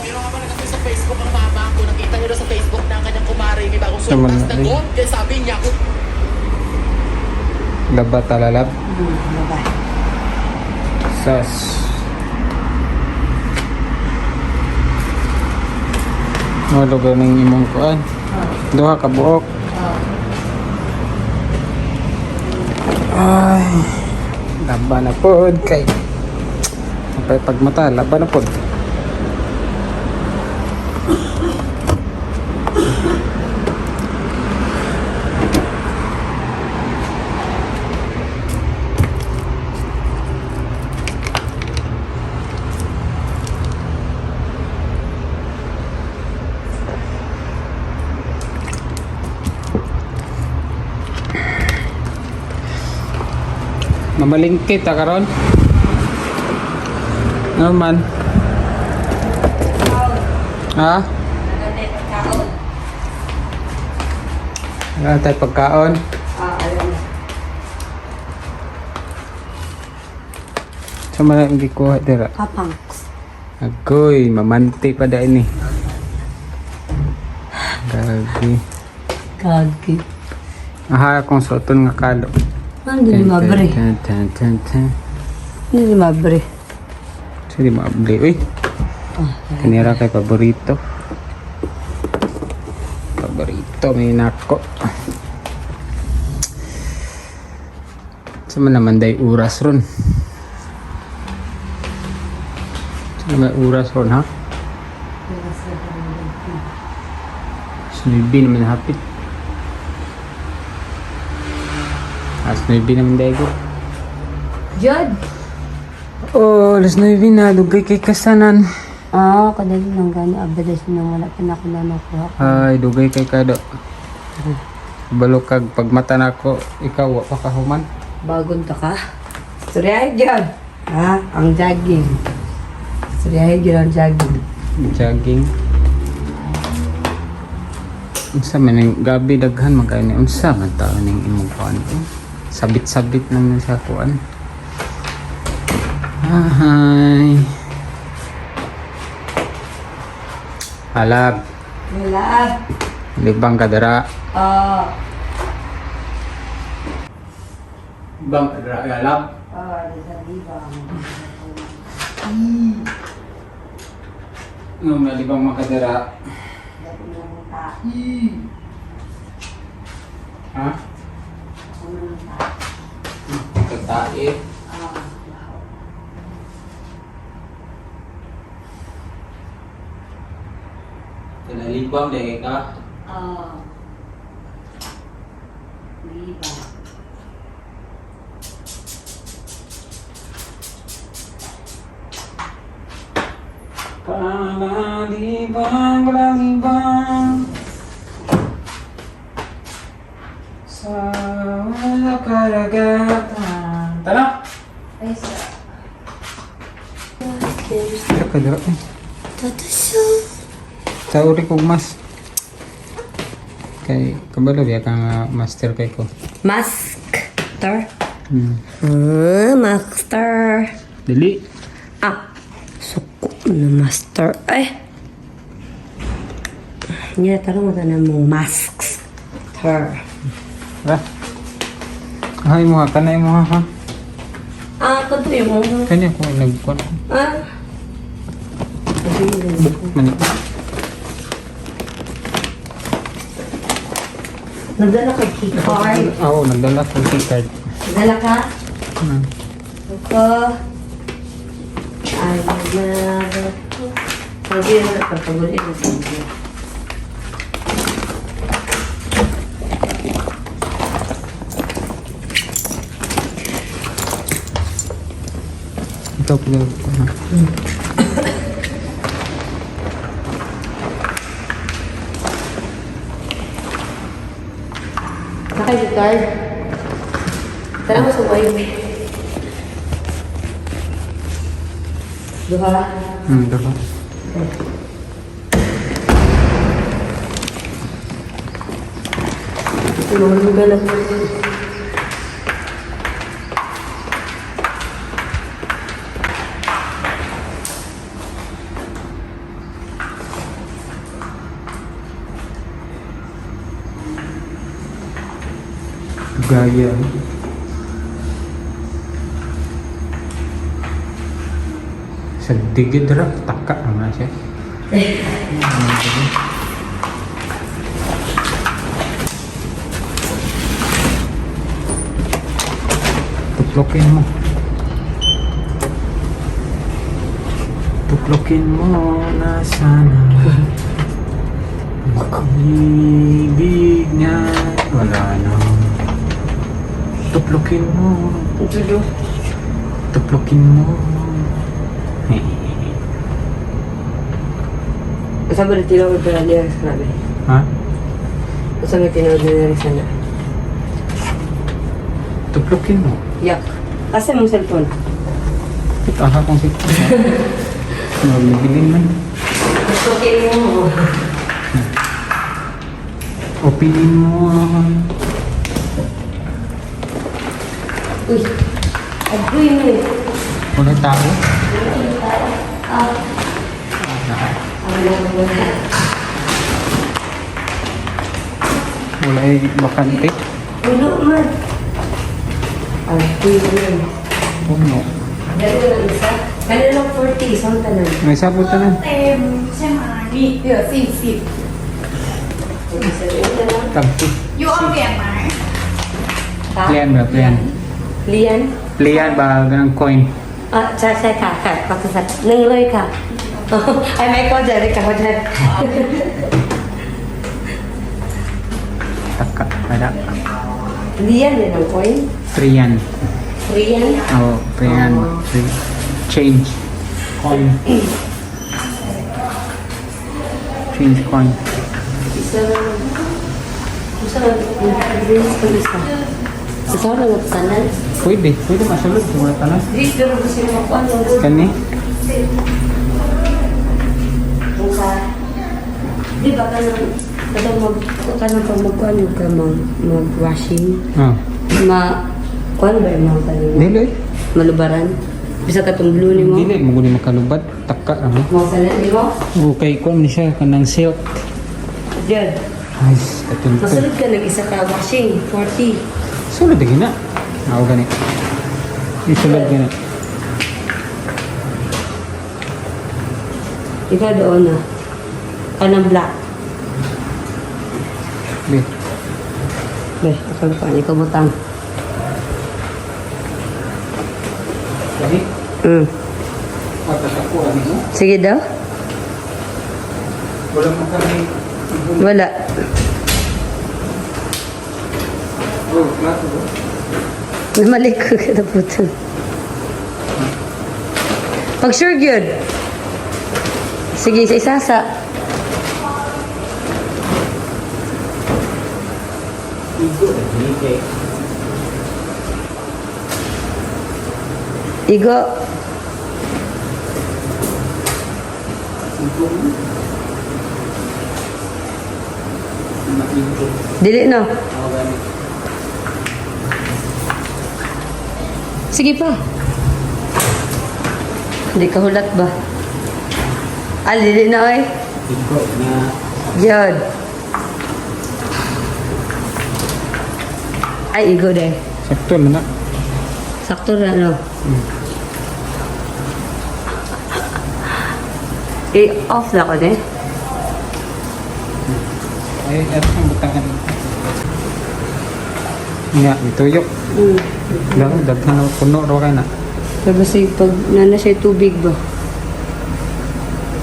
Pero nga pala kasi sa Facebook ang mama ko, nakita niyo daw sa Facebook na ang kanyang kumare may bagong Naman sultas na, na eh. gold. Kaya sabi niya, kung Laba talalab. Bye. Sas. Mo lugar ng imong kuan. Duha ka buok. Ay. Laba na pod kay. Napay pagmata, laba na pod. Mamalingkit ta karon. Ano man? Ha? Wala tayo pagkaon. Ah, alam na. Sa man ang gikuha dira. Kapangs. Agoy, mamanti pa dahil ni. Gagi. Gagi. Aha, akong suoton nga kalo. Ano di mabre? Tan, tan, tan, tan. Ano di mabre? Sige, maabli. Uy, kanira kay paborito. Paborito, may nako. Sa man naman day oras ron. Sa naman oras ron, ha? Snubi naman hapit. Ah, snubi naman day ko. Jod! Oh, alas 9 na. Dugay kay kasanan. Ah, kadali lang gani. Abadas nang wala pa na ako na nakuha. Ay, dugay kay kado. Balukag pagmata nako, ikaw wa pa kahuman. Bagong ta ka? Storyahe Jod! Ha? Ang jogging. Storyahe Jod ang jogging. Jogging. Unsa man ning gabi daghan man kayo ni unsa man tao ning imong kuan. Eh? Sabit-sabit naman sa kuan. Ahay. Alab, Wala. libang kadara. Ah. Bang kadara alab. Ah, sa libang. Ngam na libang makadara. Ha? Katae. Kanalibang dahil ka. Ah. Libang. Palalibang, palalibang sa mga karagatan. Tara! Ay, sa... Tara ka dara. Eh. Tatasu. Sa uri kong mas. Kay kabalo biya ka nga master kay ko. Masker. Hmm. Ah, master. Dili. Ah, suko na master. Ay. Niya, tarong mo na mong masks. Ter. Tara. Ay mo ha kanay mo ha. Ah, kato yung mo. Kanya ko nagkuan. Ah. Mani. Nagdala ka key card. Oo, nagdala ko key card. Nagdala ka? Hmm. Ako. Ay, never. Sabi na, pagpagulin na sa inyo. Ikaw pala ko na. Naka card. Tara mo sa wife. Duha. Duha. Tulungan ka lang. Gaya. Sa digid ra taka naman siya. Tuplokin mo. Tuplokin mo na sana. Ibig niya wala na. Tuplokin mo. Tulo. Tuplokin mo. Asa ba na tinawag pala niya sa namin? Ha? Asa ba tinawag niya sa na? Tuplokin mo. Yak. Asa mong cellphone? Ito, aha kong si... Nabilin man. Okay mo. Opinin mo. Uy. Agoy mo eh. Wala tao. Ah. Ano ba? Wala ay bakante. Ulo man. Agoy mo. Puno. Dali na lang isa. Kaya lang 40, isang tanan. May sabot na. เต็มใช่ไหมเหลือ40 Isa rin na lang. Tagpi. ยูเอาเปลี่ยนไหม Ha? Plian ba? Plian. Lian? Plian ba? Ganang coin. อ่ะใช่ใช่ค่ะค่ะขอโทษหนึ่งเลยค่ะ ไอ้ไม่เข้าใจเลยค่ะเข้าใจ Taka. Ada. เรียนเลยน้องก้อย Priyan. เรียน Oh, priyan. Change. Coin. Change coin. isa lang isa lang isa isa isa lang ang tanan Pwede. Pwede masulod. Wala tanan. Di, pero gusto mo makuha no? Kani? Buka. Di ba ka nang katong mag kanang pag magkuan ka mag mag washing Oh. ma kuan ba yung mga tanan Dili. eh. malubaran bisa katong blue nimo Dili mo guni makalubad. Taka ra mo. mo tanan nimo Okay, kuan ni siya kanang silk. Jud. Ay, katulto. Masulod ka nag isa ka washing 40. Sulod lagi na. Ako gani. Isulod gani. Ikaw doon na. Kanang black. Bi. Be, ako pa ikaw butang. Lagi. Pagkatako ani mo. Sige daw. Wala mo kami. Wala. Oh, klaro. Namalik ko kita puto. Pag sure gyud. Sige, sa isa sa. Igo lagi kay. Igo. Igo. Maigo. Dili no. Ako gani. Sige pa. Hindi ka hulat ba? Ah, dili na oy. Igo na. Yun. Ay, igo deh. Sakto na na. Sakto na, no? I-off na ko, de. Ay, eto ang butangan. Nga, ituyok. Dahil daghan na puno raw kay na. Pero basta yung pag nana siya tubig ba?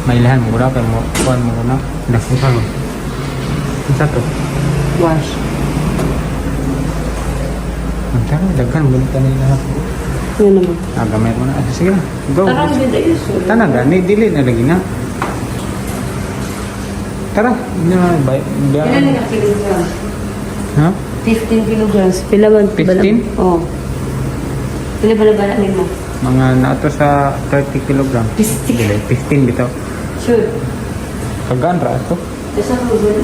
Mailahan mo ra kay mo kuan mo na. Daghan mo. Unsa to? Wash. Unsa daghan mo ta nila. Yun naman. Ah, gamay mo na. Ah, sige na. Go. Tara, ang ganda yun. Tana gani dili na lagi na. Tara, na bay. Pila na ka kilograms? Ha? 15 kilograms. Pila man? 15? Oo. Pila ba na bala nimo? Mga nato sa 30 kilogram. 15. Dili, 15 bitaw. Sure. Kagaan ra ato. Kasi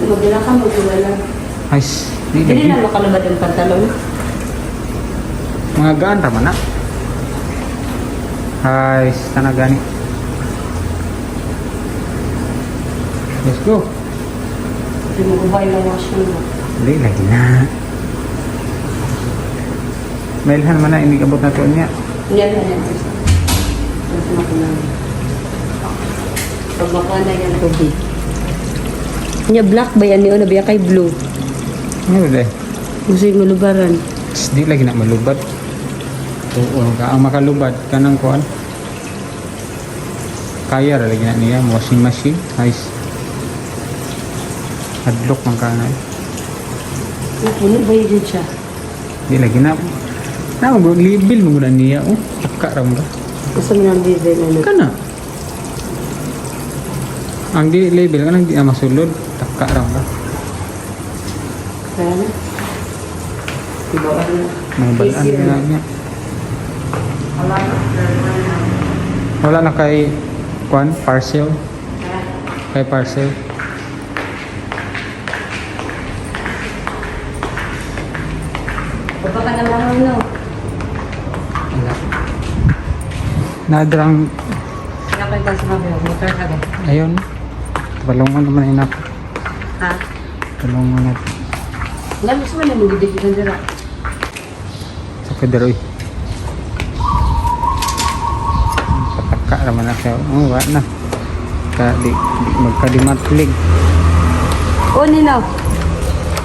magdala ka, magdala. Ay, di Dili lagi. na makalabad ang pantalon. Mga gaan ra man na. Ay, tana gani. Let's go. Hindi mo gubay lang washing mo. Dili lagi na. Mailhan man na inigabot na to niya. Yan na yan. Mas makulang. Pag makuha na yan, tubig. Nya black ba yan? Niyo na ba yan kay blue? Ano ba? Gusto yung malubaran. Di lagi na malubad. Oo, ka ang makalubad kanang kuan. Kaya ra lagi na niya washing machine. Ay. Adlok man ka na. Eh. Puno ba yun siya? Di lagi na. Na mo libil mo na niya oh. Taka ra mo ka. Gusto mo ng label ano? Kana. Ang di label kanang di na masulod. Taka ra mo ka. Kaya na. Ibawan na. Mga balaan Easier. na niya. Wala na kay kuan parcel. Kay parcel. Baba ka naman ano. Wala. Nadrang Nakita sa mga motor ka ba? ayun. Balongon naman ay nako. Ha? Balongon na Wala gusto mo na magiging ka dira. sa Federoy. Pataka naman na siya. Oh, wala na. Ka, di, di, magkadimatlig. Oh, nino.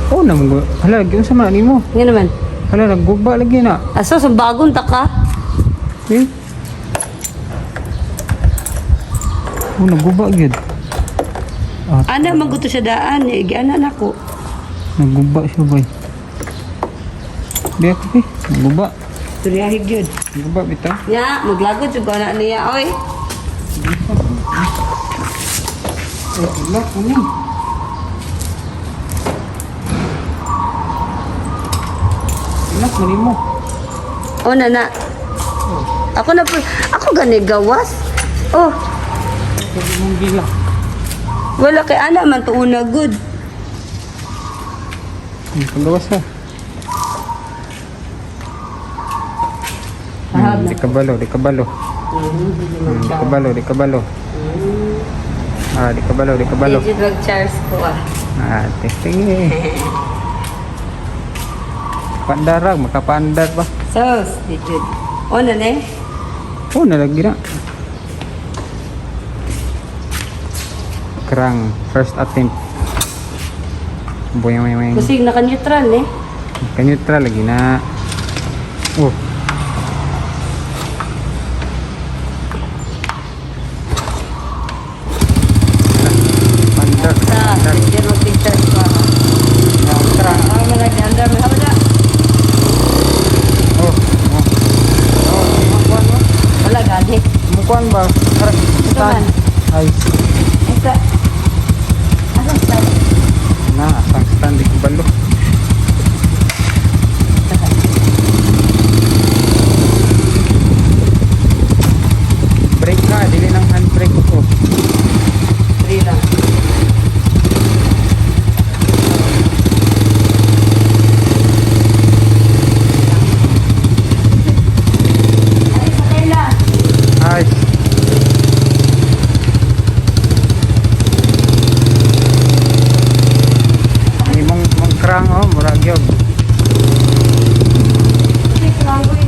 Oh, namgo. Hala, gyud sa man nimo. Nga naman. Hala, nagguba lagi na. Aso, sa bagong taka. Eh? Oh, nagguba gyud. Ah, Ana, maguto siya daan. Eh, giana na ko. Nagguba siya boy. Di ako eh. Nagguba. Turiyahig yun. Nagguba bitaw. Nya, maglagod yung na niya, oy. Eh, wala ko ni. Inak man nimo. Oh, nana. Ako na po, ako gani gawas. Oh, Sabi mong gila. wala kay ana man tuuna good. Ang pagawas ha. Ahab Di kabalo, di kabalo. Di kabalo, di kabalo. Ah, di kabalo, di kabalo. Medyo drug charge ko ah. Ah, testing eh. Pandarag, makapandar ba? Sos, di jud. Oh, nana eh. Oh, nalagi na. Kerang, first attempt. Boyang, boyang, boyang. Kasi naka-neutral eh. Ka-neutral lagi na. Oh. Pandar, Sa, pandar. medyo mag-picture ko ah. Neutral. Ah, mga ganda, mga wala. Oh, oh. Oh, mukuan ba? Wala gani. Mukuan ba? Karang stand. Ay, Ito. Asang style? na, asang stand di ko balo. Brake ka, dili ng handbrake ko. Three lang. Ay, sakay na. Ay. Imong mong krang oh, murag yun. Ay, krangoy.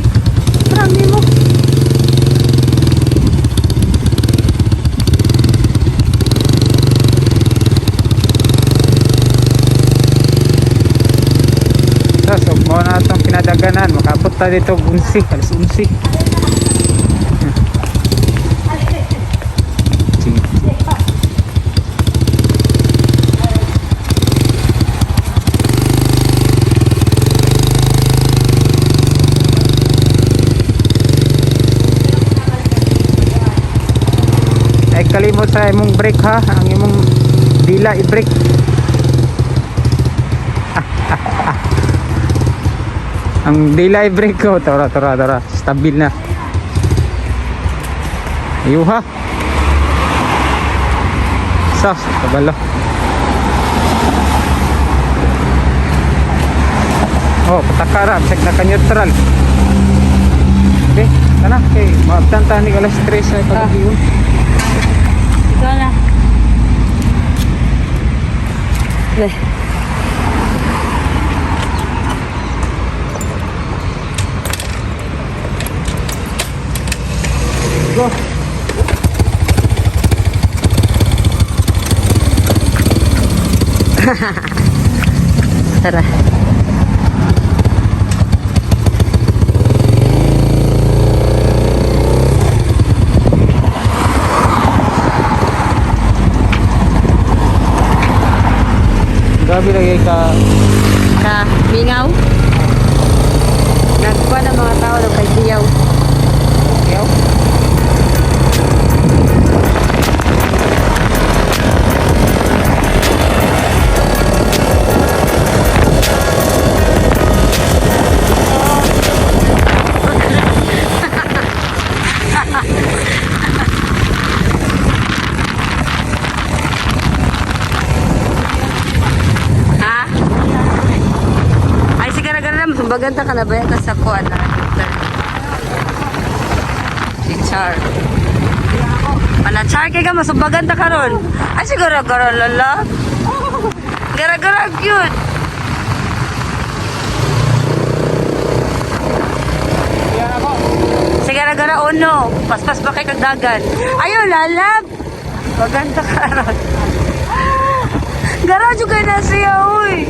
Krami mo. So, mo na itong pinadaganan. Makabot ta dito, unsi, alas unsi. Sige. kalimot sa imong brake ha, ang imong dila i-brake. Ang dila i-brake ko, tara tara tara, stabil na. Ayuha. Sa, kabalo. Oh, patakara, check na ka-neutral. Okay, kana kay maabtan ta ni alas 3 sa kagabi yun. Ikaw na. Be. Go. Tara. Grabe lagi ka. Ka, mingaw. Nagkuha ng mga tao ng kay Diyaw. Yaw. Ha? Ay, sige na ganun. Baganta ka na ba yan? Sa kuwan na. Si Char. Wala, Char, kaya ka masumbagan ta karon. Ay, siguro gara lala. Gara-gara cute. Sige gara uno. Paspas pa kay kagdagan. Ayaw, lalab. Baganta ka ron. Garage kay na siya, uy.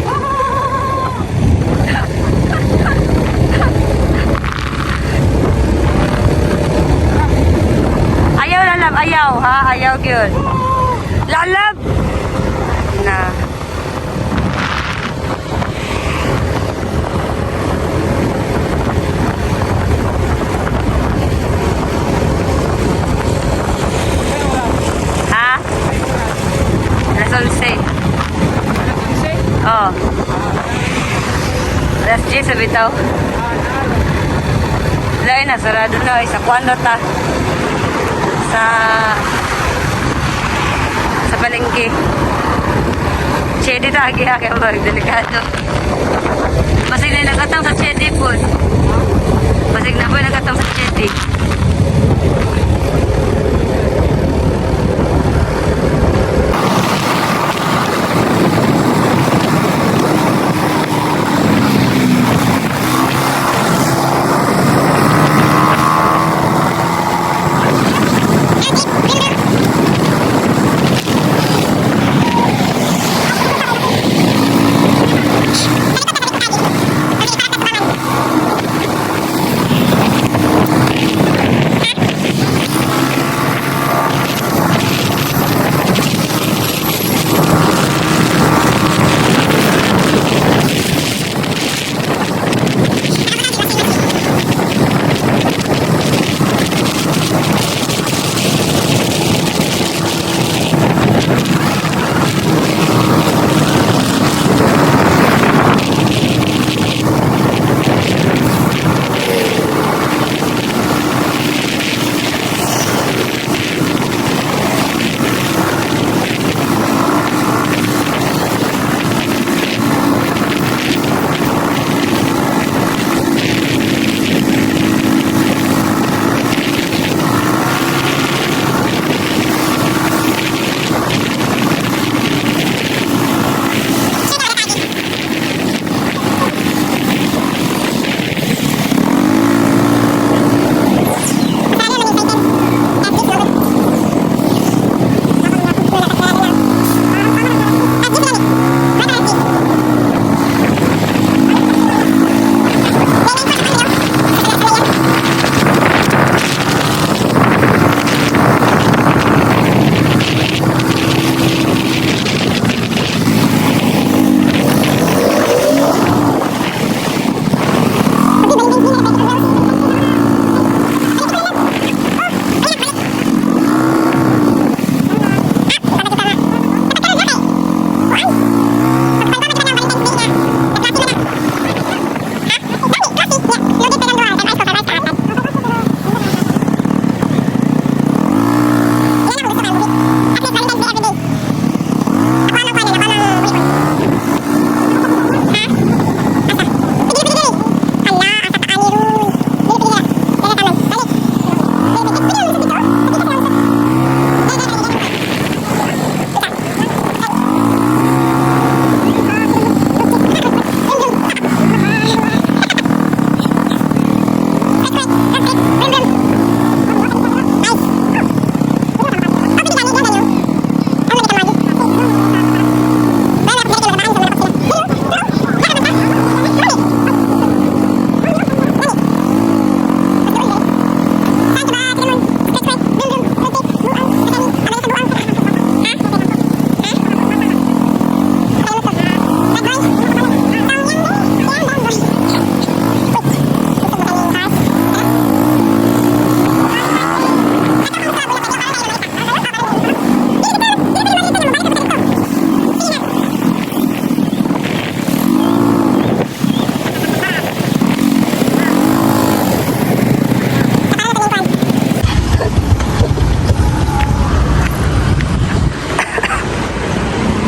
Ayaw, lalab. Ayaw, ha? Ayaw, gyud. Lalab! Na. Ha? Alas 11. Oh. Alas 10 sa bitaw. Lain na, sarado na. Ay, sa kuwan na ta. Sa palengke. Chedi ta, agi ha, kaya mag delikado. Basig na nagatang sa Chedi po. Basig na po nagatang sa Chedi.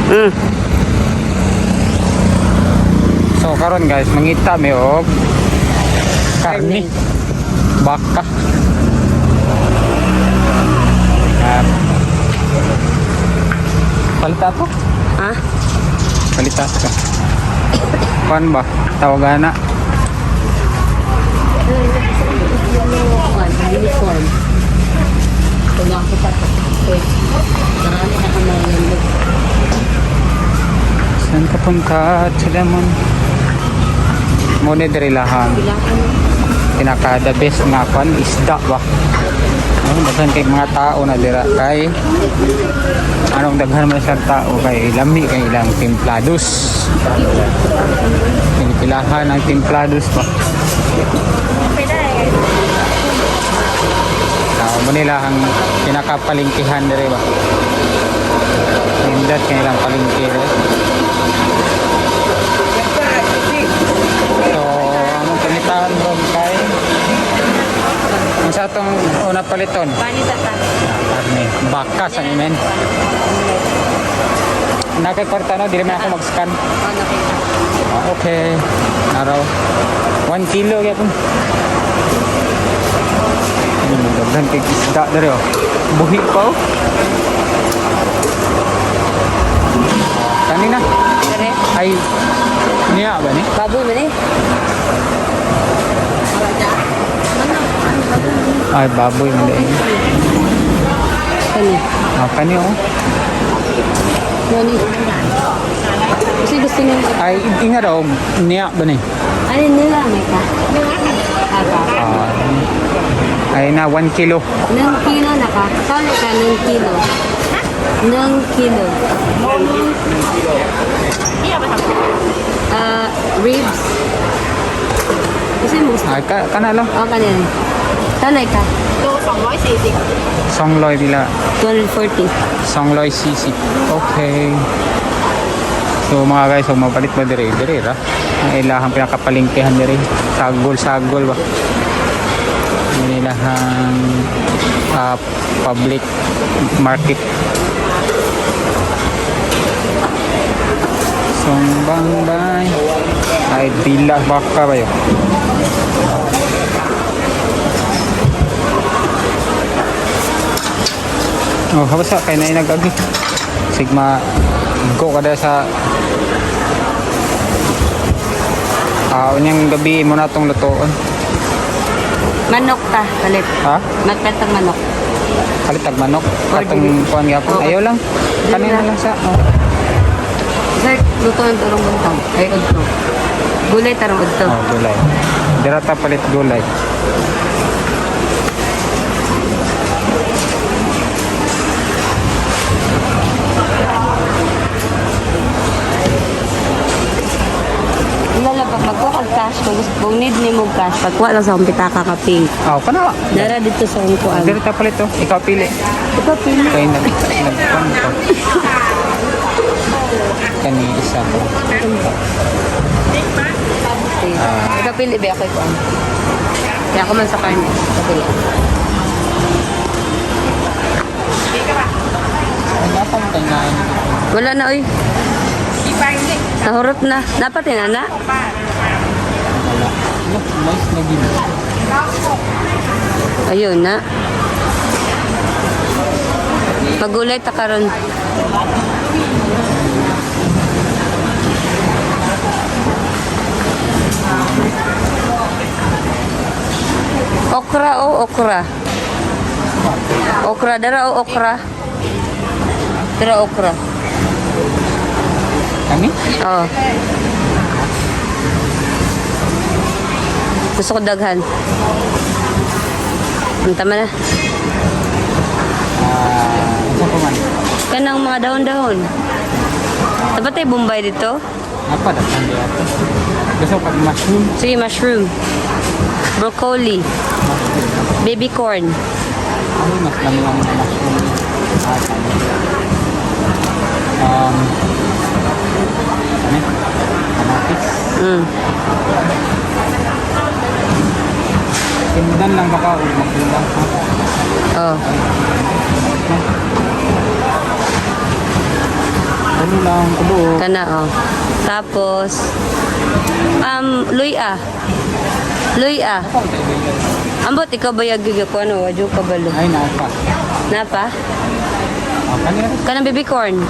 So karon guys, mangita mi og karni. Baka. Palita to? Ha? Palita ka. Kuan ba? Tawagan na. Uniform. Kung ako pa to. Marami na kamay. Saan ka punta? Lemon. Muna diri lahang pinaka the best nga kwan isda ba. Ano daghan kay mga tao na dira kay anong daghan man siyang tao kay lami kay ilang timplados. Pinipilahan ang timplados ba. Mo nila ang pinakapalingkihan diri ba. Nindot kay ilang palingki diri. So, among panitaan ron kay ang sa atong una paliton? Panita ta. Karne. Baka sa imen. Nakay kwarta no, dili man ako mag-scan. Oh, nakita. Ah, okay. Naraw. 1 kilo gyapon. Ano mo daghan kay isda diri oh. Buhi pa oh. Ah, kanina Kare. ay niya ba ni? Baboy man eh. Ay baboy man dai. Kani. Ah, kani oh. Kani. Kasi gusto niya. Ay inga daw niya ba ni? Ano nila may ka? Aka. Ah, ay na 1 kilo. Nang kilo na ka? Sali ka ng kilo. Nang kilo. Ah, ribs. Kasi mo gusto. Ay ka kana lang. Oh, kanin. Sali ka. โล240 Songloy pila. 240. Songloy sisip. Okay. So mga guys, so mapalit ba dire? Dire ra. Ang ilahang pinakapalingkihan dire. Sagol sagol ba. Ang ilahang public market. Songbang bay. Ay dila baka ba yun? Oh, habasa kay na nag-agi. Sigma go kada sa unyang gabi mo na tong lutoon. Manok ta, palit. Ha? Magpetang manok. Kalit tag manok Or katong dili. kuan gyapon. Oo. Ayaw lang. Kanina lang. lang sa. Oh. Sir, luto ng tarong buntag. Ay, udto. Gulay tarong udto. Oh, gulay. Dira ta palit gulay. Wala lang, pag magkuha kag cash, kung gusto, kung need ni mo cash, pagkuha lang sa akong pitaka ka pink. Oh, kana. Dara dito sa akong kuan. Dira ta palit oh. Ikaw pili. Ikaw pili. Kay nag nagkuan ko. Kani isa ko. Ah. Ikaw pili ba ako kuan? Kaya ako man sa karne. Ikaw pili. Wala pa kay na. Wala na oy. Nahurot na. Dapat na na. Wala. Look, nice na gid. Ayun na. Pagulay ta karon. Okra o okra. Okra dara o okra. Dara okra. Kani? Oo. Gusto ko daghan. Ang tama na. Isa pa man. Kanang mga dahon-dahon. Dapat tayo Bombay dito. Apa datang dia atas. Gusto pag mushroom. Sige, mushroom. Broccoli. Mushroom. Baby corn. Ano mas dami ang mushroom? Ah, tama. Ano? Kamatis. Tindan lang baka o magkulang ha. Oh. Wala Kani lang kabuok. Kana oh. Tapos luya. Luya. Ambot ikaw ba yag ko ano, wadyo ka balo. Ay, napa. Napa? Oh, kani ra. Kanang baby corn.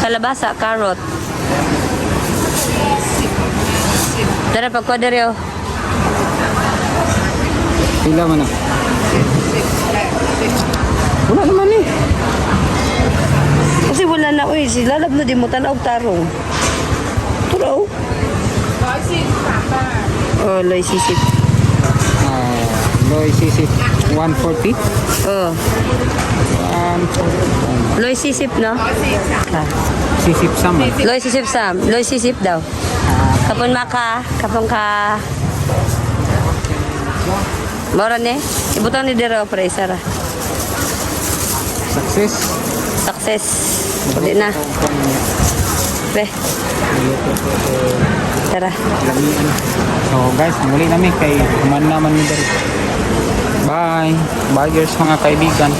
Kalabasa, carrot. Tara pagkuha diri oh. Pila man na. Wala naman eh. Kasi wala na oy, si lalab na di mo tan-aw tarong. Turaw. 143 บาท Oh, loy sisip. Ah, Loy sisip 140. Oh, 140. Loy sisip no? 143 Ah. Sisip sama. Loy sisip sam, loy sisip daw. Kapon maka, kapon ka. Mora ni, ibutang ni dira pre sara. Success. Success. Uli na. Pre, tara. Lamian. So guys, muli nami kay human naman mi diri. Bye. Bye guys, mga kaibigan.